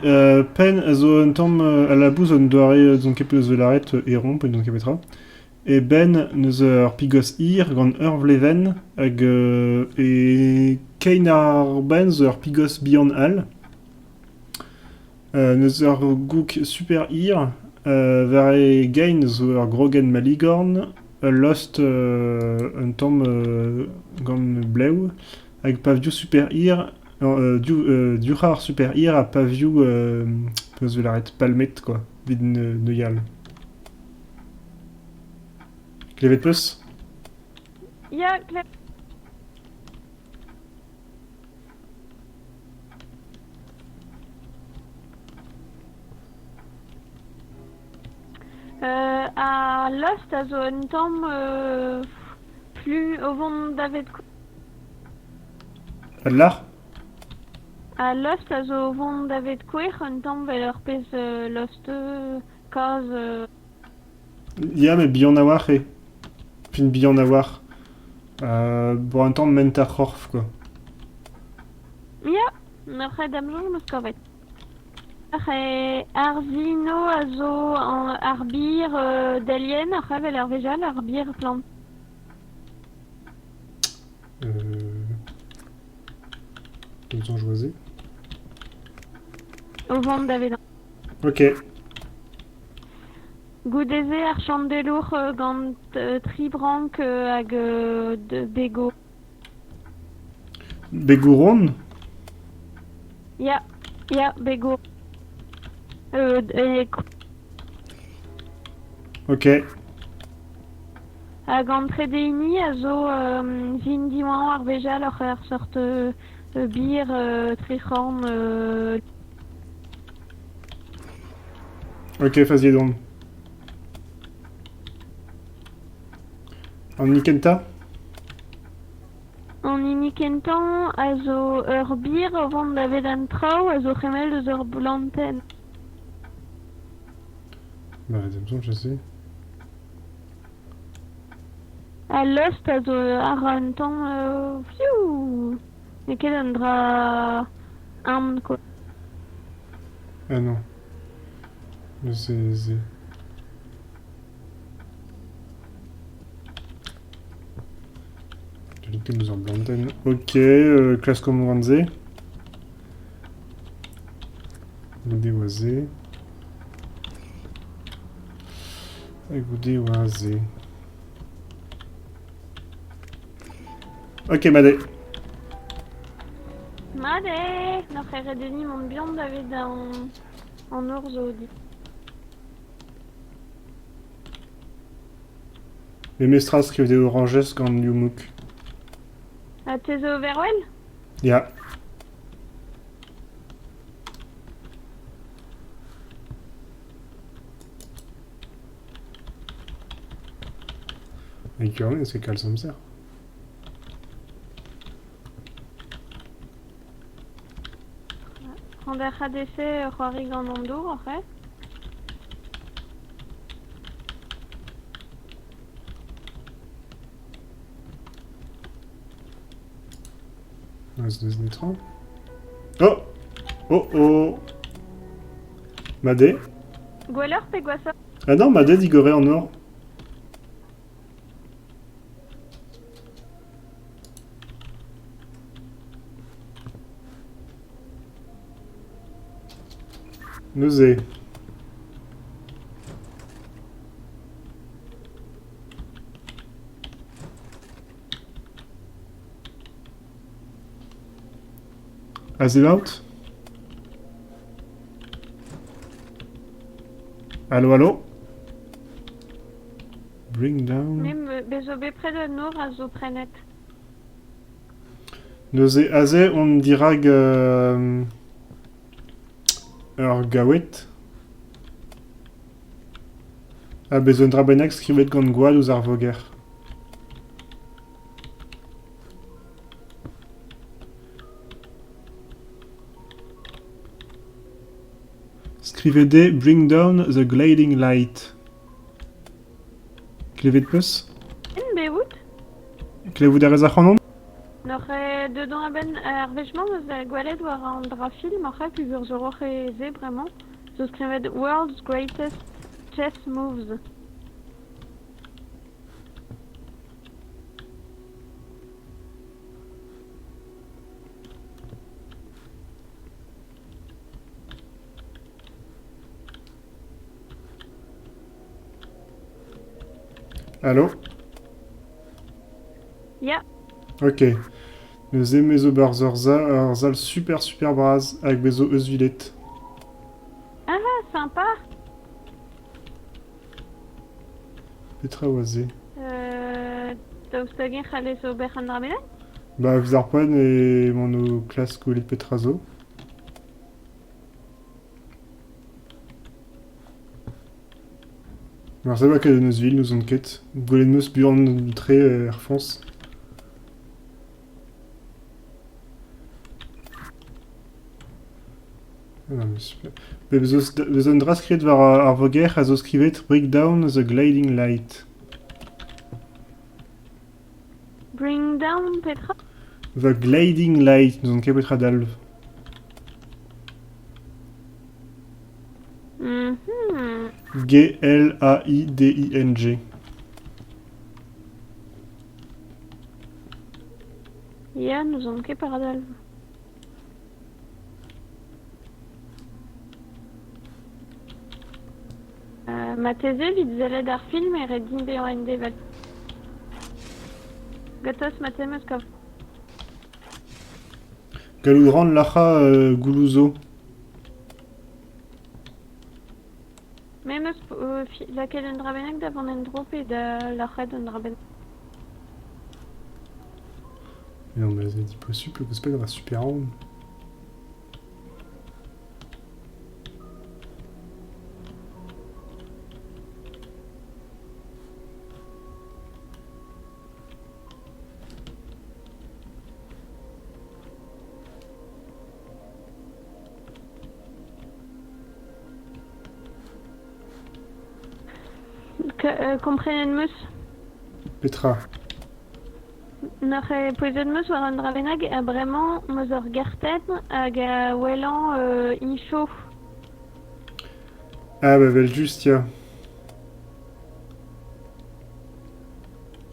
penn a zo un tamm a labous un doare n'on ket peus lâret eron pe n'on ket petra. E benn n'eus ur pigos hir gant ur vlevenn hag e kein ar benn zo ur pigos bihan all. N'eus ur goug super hir. War e gein zo ur grogenn maligorn, ul lost un tamm gant blev, hag pavioù super hir, div c'har super hir ha pavioù penaos 'vez lâret palmet quoi, evit neuial. Klevet 'peus? Ya, klevet. Ar lost a zo un tamm plu o vont davet Al lâr? Al lost a zo o vont davet kouer un tamm 'vel ur pezh lost kazh. Ya, met bihan a-walc'h eo. Fin bihan a-walc'h. Bon, un tamm ment ar c'horf, quoi. Ya, nepred da'm soñj 'm eus kavet. Ar vino a zo ar bir delienn oc'h evel ar wech all, ar bir plant. Soñj oa-se. O vont davedañ. Ok. Goude-se ar chandelour gant tri brank hag bego. Begouron? Ya, ya, bego. Ok. Hag an trede hini a zo zin diwañ ar wech all oc'h ur seurt bir tric'horn. Ok, faziet on. An hini kentañ? An hini kentañ a zo ur bir o vont davet an traoù a zo c'hemell eus ur blantenn. Bah, da'm soñj, je sais. Al lost a zo àr un tamm fiou N'eo ket un dra aon quoi. Ah non. Neuze se. Eus ar blantenn. Ok, klaskomp gant se. Goude oa se. Ha goude oa se. Ok, mat eo. Mat eo! N'oc'h ket ret deomp mont buan davet an nor zo dit. Memestra skrivet eo orañjez gant liv mouk. Ha te zo verwell? Ya. E gwirionez e kalz amzer. An derc'had-se c'hoari gant an dour oc'h eo? N'eus netra. Oh! Oh oh! Mat eo? Gwelloc'h pe gwashoc'h? Ah non, mat eo digoret an nor. Neuze. Aze emaout? Allo, allo? Bring down... Me, bez zo bepred un nor a zo prennet. Neuze, aze on dirak ur gaoued. Ha bez un dra bennak skrivet gant gwad ouzh ar voger. Skrivet eo Bring down the gliding light. Klevet 'peus? Bevout? Klevout a rez ac'hanon? N'oc'h deuet a-benn ar wech-mañ eus gwelet war an dra film oc'h peogwir zo roc'h e se bremañ zo skrivet World's Greatest Chess Moves. Allo? Ya. Ok. Neuze me zo barzh ur sal super super bras hag me zo euzhvilet. Ah, sympa. Petra oa se? Daoust hag-eñ c'hallez ober an dra bennak? Ba, evit ar poent emaon o klask gwelet petra zo. Marse 'oa ket un euzhvil, n'ouzon ket. Gwelet 'm eus buan-tre er foñs. Ah, mais super. Bez un dra skrivet war ar voger a zo skrivet Break down the gliding light. Bring down petra? The gliding light, n'ouzon ket petra dalv. G-L-A-I-D-I-N-G. Ya, n'ouzon ket paradalv. Marteze evit sellet ar film e ret din bezañ en devel. Gatos ma 'teus kav. Gallout 'ran lac'hañ gouloù zo. Me 'm eus lakaet un dra bennak da vont en-dro pe da lâret un dra bennak. Non mais c'est possible que c'est pas super round. Komprenet 'm eus. Petra? N'oc'h ket pouezet 'm eus war un dra bennak ha bremañ 'm eus ur gartenn hag a welan incho. Ah bah evel-just ya.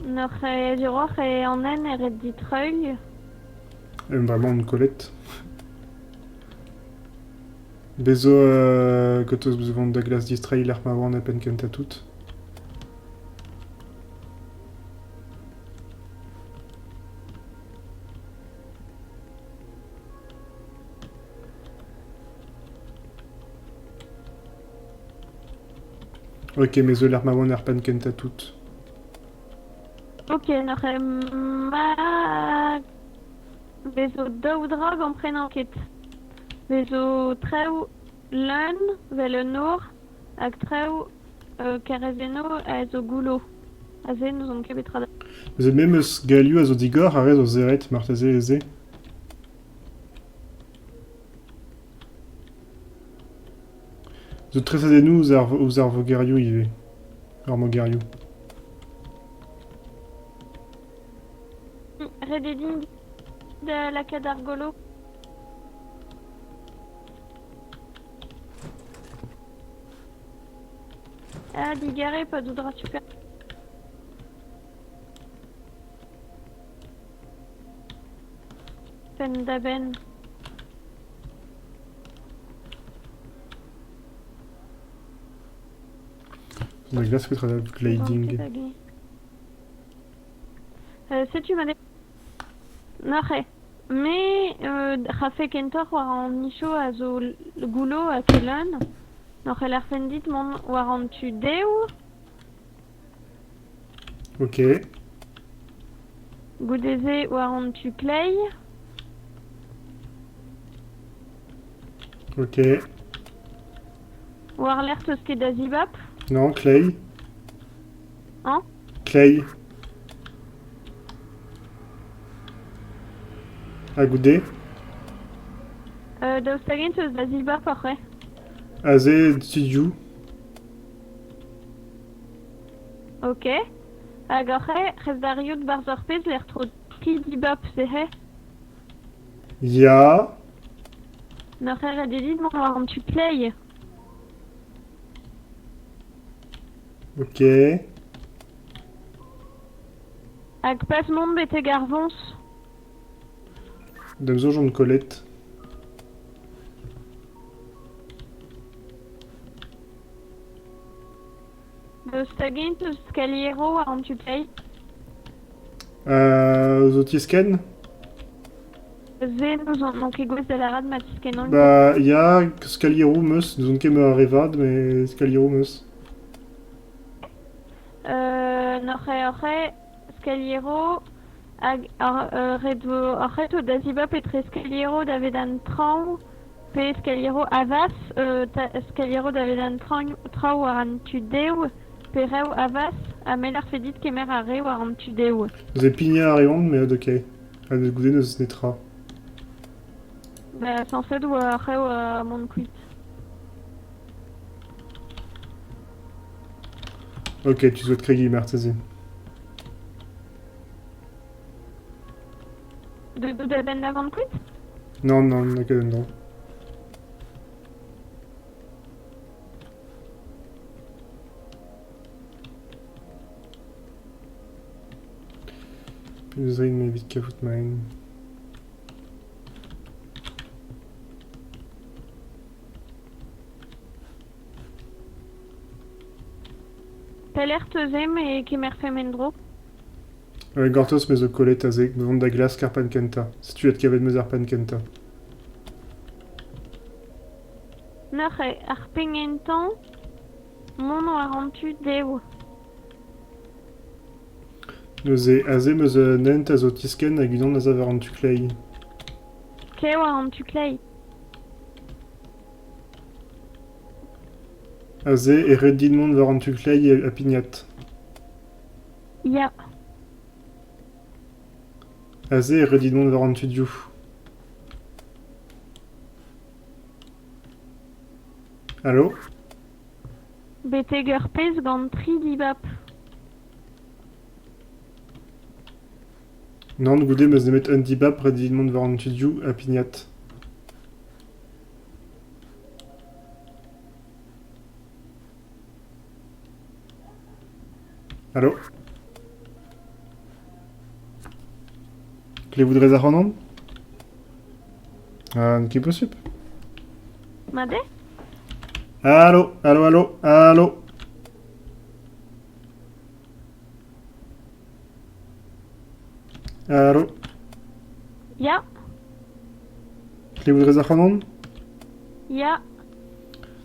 N'oc'h ket duroc'h e an hent e ret dit treuil. Vraiment une Colette. Bez zo gortoz beus vont da glask distreiñ lec'h ma oan a-benn kentañ tout. Ok, me zo lec'h ma oan ar penn kentañ tout. Ok, neuze ma Bez zo daou dra gomprenan ket. Bez zo traoù leun 'vel un nor hag traoù karrezennoù a zo goullo. Aze n'ouzon ket petra da. Neuze memes galioù a zo digor ar re zo serret marteze ez eo. Zo tresadennoù ouzh ar vogerioù ivez. Ar mogerioù. Ret eo din. Da lakaat ar golo. Ah, digarez, pa doudra super. Penn-da-benn. Da glask petra da gliding. Setu ma Noc'h eo. Me rafe kentoc'h war an nicho a zo goullo ha ket leun. N'oc'h e lârfen dit mont war an tu dehoù. Ok. Goude-se war an tu kleiz. Ok. War-lerc'h 'teus ket da zibab? Non, Clay. Hein? Clay. Ha goude? Daoust hag-eñ 'teus da zibab oc'h eo? Aze studioù. Ok. Hag oc'h eo, rest da riout 'barzh ur pezh lec'h tro tri dibab, se eo? Ya. N'oc'h ket ret evit mont war an tu kleiz. Ok. Hag pas mont betek ar voñs. Da'm soñj on kollet. Daoust hag-eñ 'teus skaliero war an tu kleiz? Zo tiskenn? Se n'ouzon ket gouest da lâret ma tiskennan. Ba ya, skalieroù 'm eus, n'ouzon ket meur a re vat, met skalieroù 'm eus. N'oc'h eo skaliero hag ret vo oc'h eo da zibab etre skaliero davet an traoñ pe skaliero a-vas, skaliero davet an traoñ war an tu dehoù pe reoù a-vas ha me 'lârfe dit kemer ar re war an tu dehoù. Neuze pignañ a reont, met ok. Ha goude n'eus netra. Ba sañset oa ar reoù mont kuit. Ok, tu souhaites kregiñ marteze. De da benn da vont kuit? Non, non, n'a ket en-dro. Penaos rin evit kavout ma hent? Pelec'h 'teus eñ e kemerfemp en-dro? Gortoz me zo kollet aze, vont da glask ar penn kentañ. Setu adkavet 'm eus ar penn kentañ. Neuze, ar pegentañ mont war an tu dehoù. Neuze, aze 'm eus un hent a zo tiskenn hag unan a za war an tu kleiz. Kae war an tu kleiz. Aze e ret din mont war an tu kleiz ha pignat. Ya. Aze e ret din mont war an tu dehoù. Alo? Betek ur pezh gant tri dibab. Nann, goude 'm eus nemet un dibab ret din mont war an tu dehoù ha pignat. Alo? Klevout 'rez ac'hanon? Ah, n'eo ket posupl. Mat eo? Alo, alo, alo, alo. Alo. Ya. Klevout 'rez ac'hanon? Ya.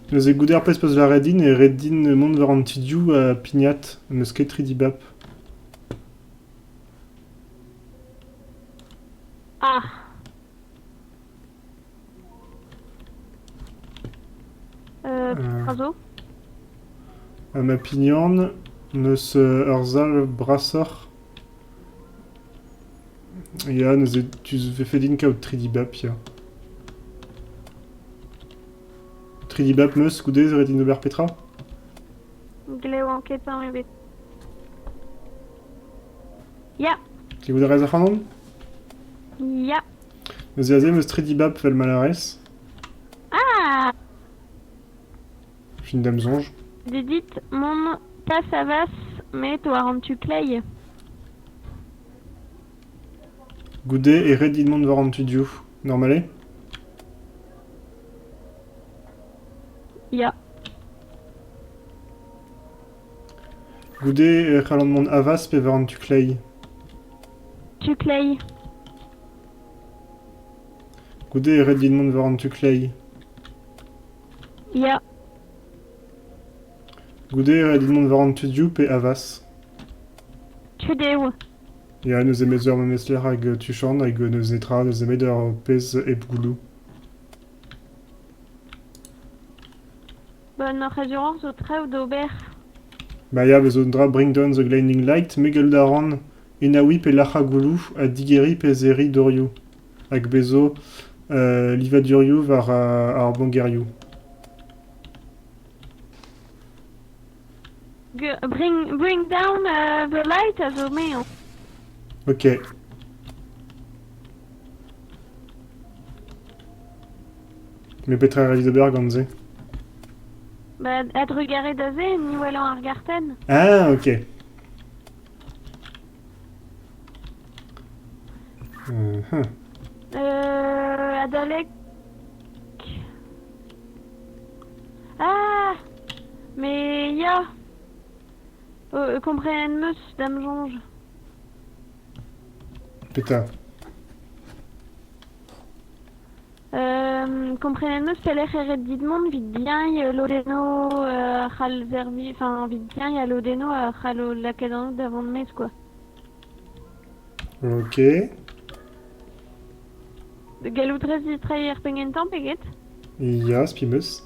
Neuze goude ar pezh 'peus lâret din e ret din mont war an ti-div ha pignat. N'eus ket tri dibab. Ah. Petra zo? Ma pignan, n'eus ur sal brasoc'h. Ya, neuze tu vefe din kaout tri dibab, ya. Tri dibab 'meus goude, ret din ober petra? Glev ket tamm ebet. Ya. Klevout a rez ac'hanon? Ya. Neuze aze 'm eus tri dibab 'vel ma lârez. Ah Fin da'm soñj. Dedit mont pas a-vas met war an tu kleiz. Goude e ret din mont war an tu dehoù. Normal eo? Ya. Goude e c'hallan mont a-vas pe war an tu kleiz. Tu kleiz. Goude e ret din mont war an tu kleiz. Ya. Goude e ret din mont war an tu dehoù pe a-vas. Tu dehoù. Ya, neuze me zo er memes lec'h hag tuchant hag n'eus netra, n'eus nemet ur pezh hep gouloù. Bon, hoc'h asurañs zo traoù d'ober. Bah ya, bez zo un dra Bring Down the Blinding Light, me gallout a ran enaouiñ pe lac'hañ gouloù ha digeriñ pe serriñ dorioù. Hag bez zo livadurioù war ar bangerioù. Bring, bring down the light a zo me. Ok. Mais petra a rit d'ober gant se? Ba, a-drugarez da se, ni welan ar gartenn. Ah, ok. Adalek... Ah Mais ya Komprenet 'm eus da'm soñj. Petra? Komprenet 'm eus pelec'h eo ret dit mont evit diañ lodennoù a c'hall servij, enfin evit diañ al lodennoù a c'hallo lakaat anv da vont maez quoi. Ok. Gallout rez distreiñ er pengentañ pe get? Ya, spi 'm eus.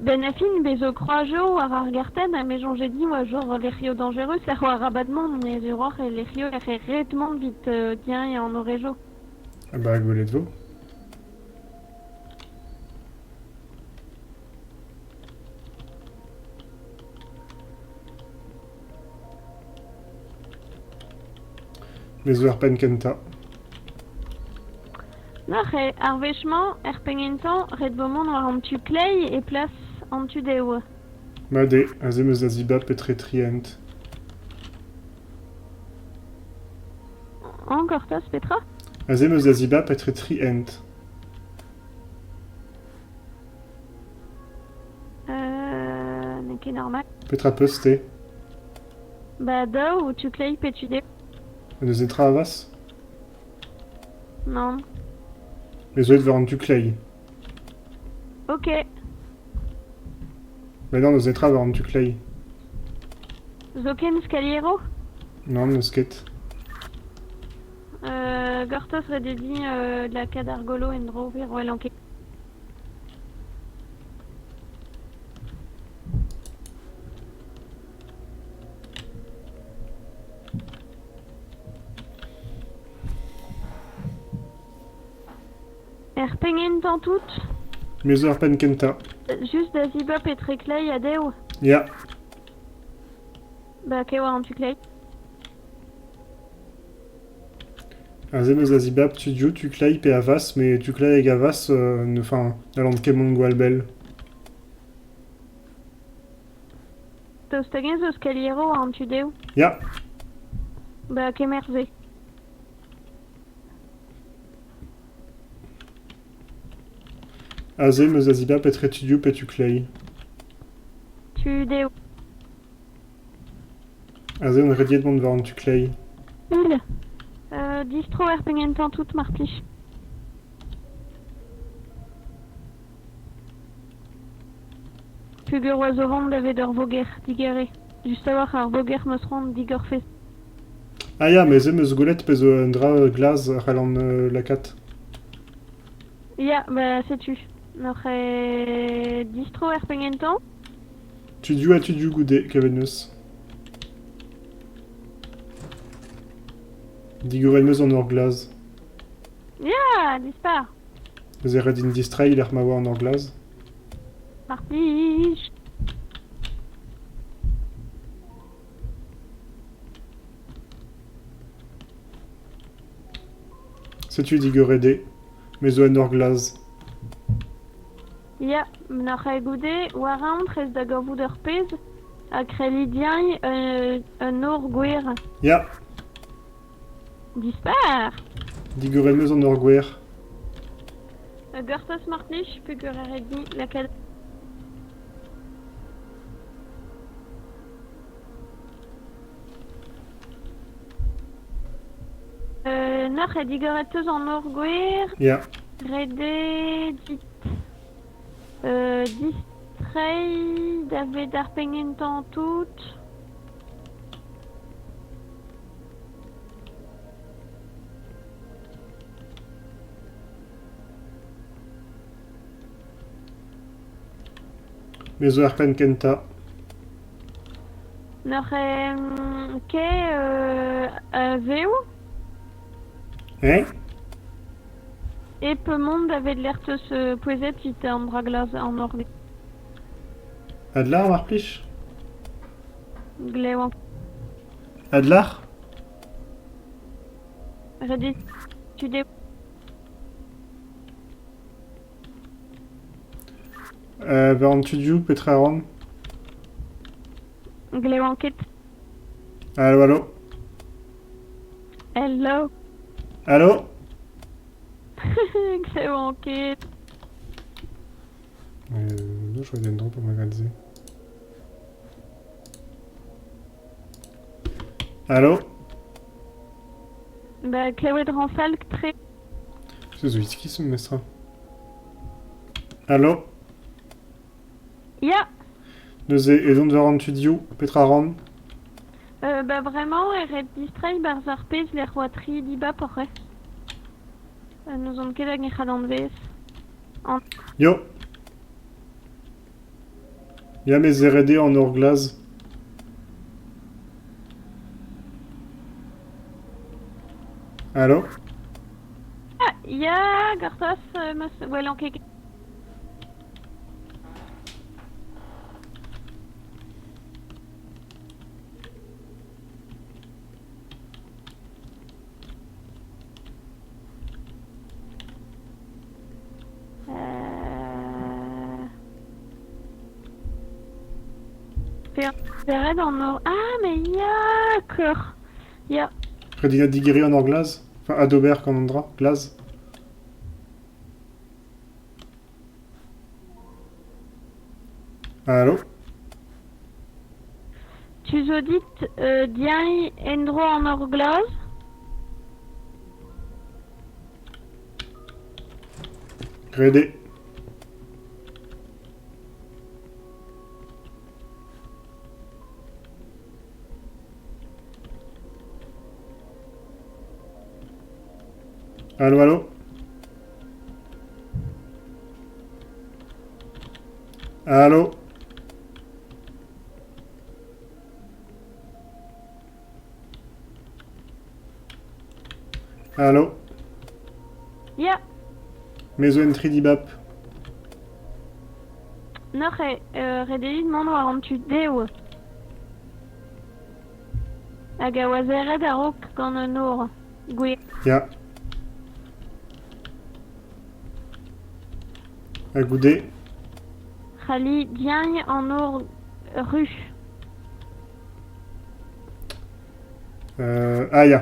Benn ar fin, bez zo kroazioù war ar gartenn ha me soñje din oa genre lec'hioù dañjerus lec'h oa arabat mont met suroc'h eo lec'hioù ec'h eo ret mont evit diañ an orejoù. Ah bah gwelet 'vo. Me zo er penn kentañ. Nac'h eo ar wech-mañ, er penn-kentañ, ret vo mont war an tu kleiz e plas an tu dehoù. Mat eo, aze 'm eus da zibab etre tri hent. En gortoz petra? Aze 'm eus da zibab etre tri hent. N'eo ket normal. Petra 'peus te? Ba daou, tu kleiz pe tu dehoù. N'eus netra a vas? Nann. Me zo aet war an tu kleiz. Ok. Mais non, n'eus netra war an tu kleiz. Zoken skaliero? Non, n'eus ket. Gortoz ret eo din lakaat ar golo en-dro pe welan ket. Er pengentañ tout? Me zo er penn kentañ. Just da zibab etre kleiz ha dev. Ya. Ba ke war an tu kleiz. Aze 'm eus da zibab studio tu kleiz pe a-vas, met tu kleiz hag a-vas ne, enfin, n'hallan ket mont gwall bell. Daoust hag-eñ zo skaliero war an tu dehoù? Ya. Ba kemer se. Aze 'm eus da zibab etre tu dehoù pe tu kleiz. Tu dehoù. Aze on rediet mont war an tu kleiz. Il. Distro er pengentañ tout mar plij. Peogwir oa zo vont davet ur voger digere. Just a-walc'h ar voger 'm eus c'hoant digorfez. Ah ya, mais se 'm eus gwelet pezh zo un dra glas a c'hallan lakaat. Ya, bah setu. N'oc'h distro er pengentañ? Tudioù ha tudioù goude, kavet 'neus. Digoret 'meus an nor glas. Ya, dispar. Neuze ret din distreiñ lec'h ma oa an nor glas. Mar plij. Setu digoret eo. Me zo en ur glas. Ya, nac'h goude, war-eeun prest da gavout ur pezh ha krediñ un nor gwer. Ya. Dispar! Digoret 'm eus an nor gwer. Gortoz mar plij, peogwir e ret din lakaat... Nac'h eo digoret 'teus an nor gwer. Ya. Ret eo dit distreiñ davet ar penn-kentañ tout. Me zo er penn kentañ. N'oc'h ket a-vev? Hein? Hep mont davet lec'h 'teus pouezet evit an dra glas an orgel. Adlâr mar plij. Glev. Adlâr? Ret eo tud eo. War an tudioù, petra a ran? Glevan ket. Allo, allo. Hello. Allo? Glevan ket. Non, je reviens dedans pour me regarder. Allo? Ba, klevet 'ran fall-tre. Se zo iskis memestra. Allo? Ya. Neuze, edon war an tudioù, petra 'ran? Ba bremañ e ret distreiñ 'barzh ar pezh lec'h 'oa tri dibab oc'h eo. N'ouzon ket hag e c'hallan vez. An... Yo! Ya, met serret eo an nor glas. Allo? Ah, ya, gortoz, ma welan ket. Serret an nor. Ah, mais ya, keur. Ya. Ret digeriñ an nor glas? Enfin, adober gant an dra, glas. Allo? Tu zo dit diañ en-dro an nor glas? Ret eo. Allo, allo? Allo? Allo? Ya. Me zo en tri dibab. Noc'h eo ret eo dit mont war an tu dehoù. Hag a oa serret a-raok gant un nor. Gwir. Ya. Ha goude? C'halli diagn an nor ru. Ah ya.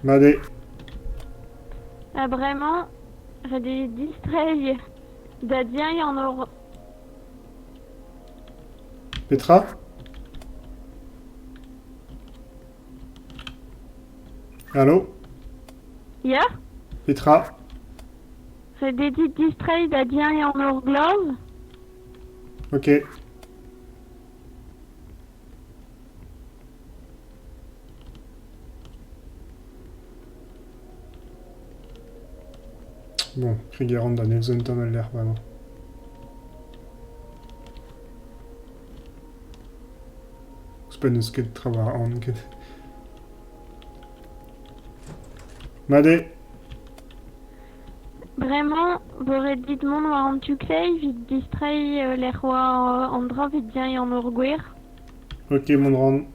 Mat eo. Ha bremañ, ret eo distreiñ da diagn an nor. Petra? Allo? Ya? Petra? Ret eo dit distreiñ da diagn an nor glas? Ok. Bon, kregiñ a ran da nevez un tamm al lec'h bremañ. Ouzhpenn n'eus ket trawalc'h aon ket. Mat eo. Bremañ 'vo ret dit mont war an tu kleiz evit distreiñ lec'h 'oa an dra evit diañ an nor gwer. Ok, mont 'ran.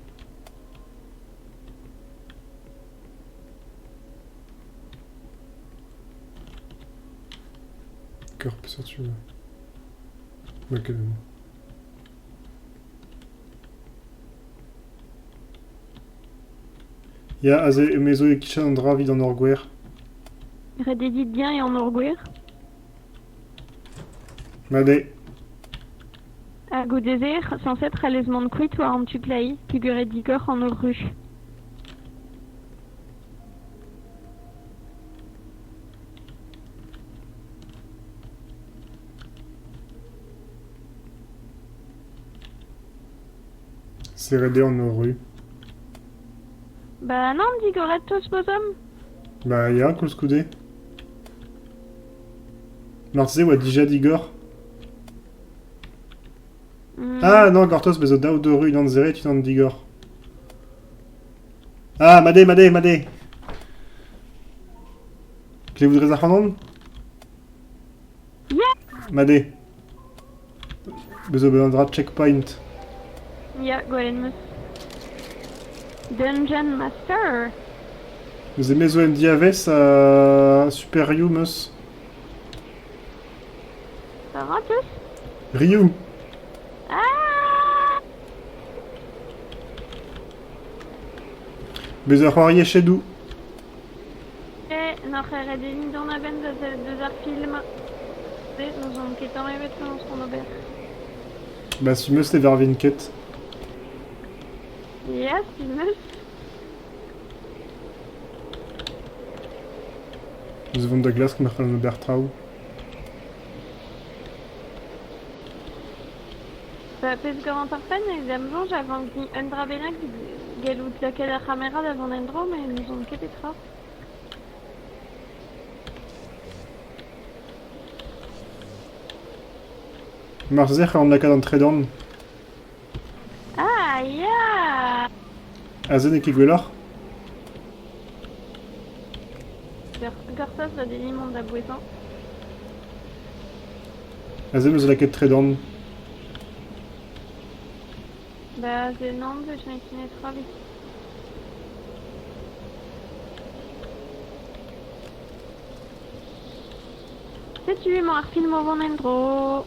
Ur peseurt tu Ma ket Ya, aze me zo e-kichen an dra evit an orgwer. Ret eo dit bien eo an orgwer. Mat eo. Ha goude-se, sañset c'hallez mont kuit war an tu kleiz, peogwir eo digor an nor ru. Serret eo an nor ru. Ba nann, digoret 'teus bozom. Ba ya, koulskoude. Marteze e oa dija digor. Ah non, gortoz, bez zo daou dor unan serret, unan digor. Ah, mat eo, mat eo, mat eo. Klevout 'rez ac'hanon? Ya. Mat eo. Bez zo bet un dra checkpoint. Ya, gwelet 'm eus. Dungeon Master. Neuze me zo en diavez ha Super Ryu 'meus. Ça va, teus? Ryu. Ah! Bez ur c'hoari echedoù. Eh, n'oc'h ret din dont a-benn da sellet deus ar film. Se, n'ouzon ket tamm ebet penaos on ober. Bah si 'meus ne varvin ket. Ya, si 'meus. Eus vont da glask ma c'hallan ober traoù. Ba, pezh gant ar penn eo da'm soñj a vank din un dra bennak evit gallout lakaat ar c'hamera da vont en-dro met n'ouzon ket petra. Marteze e c'hallan lakaat an tredan. Ah ya! Aze n'eo ket gwelloc'h? Gortoz va devi mont da bouezañ. Aze 'm eus lakaet tredan. Ba se nann, se cheñch netra evit. Setu emañ ar film o vont en-dro.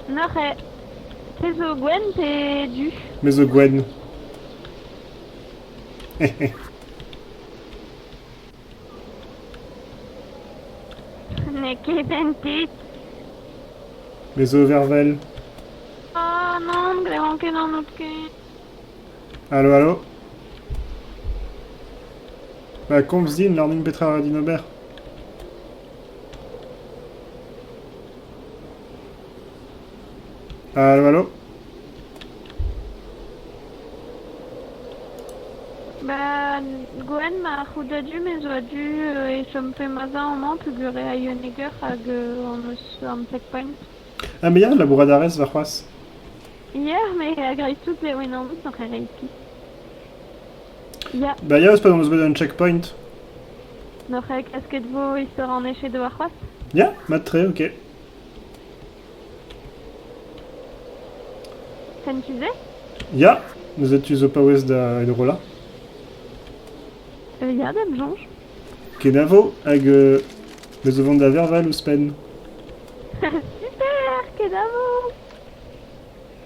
Neuze, te zo gwenn pe du? Me zo gwenn. N'eo ket en-tet. Me zo vervel. Oh non, glevan ket an out ken. Allo, allo Ba komz din, lâr din petra a ra din ober. Allo, allo Ba, Gwenn, ma c'hoût a-du, me zo a-du e chomfe ma zañ amañ peogwir eo a-yoneger hag on eus an checkpoint. Ah mais ya, labourat a rez warc'hoazh. Ya, mais a-greiz-tout eo unan oc'h reiñ Ya. Bah ya, pa 'm eus bet un checkpoint. N'oc'h klasket vo istor an echedoù warc'hoazh? Ya, mat-tre, ok. Fentus eo? Ya, neuze tu zo paouez da enrollañ. Ya, da'm soñj. Kenavo, hag me zo vont da verval ouzhpenn. Super, kenavo!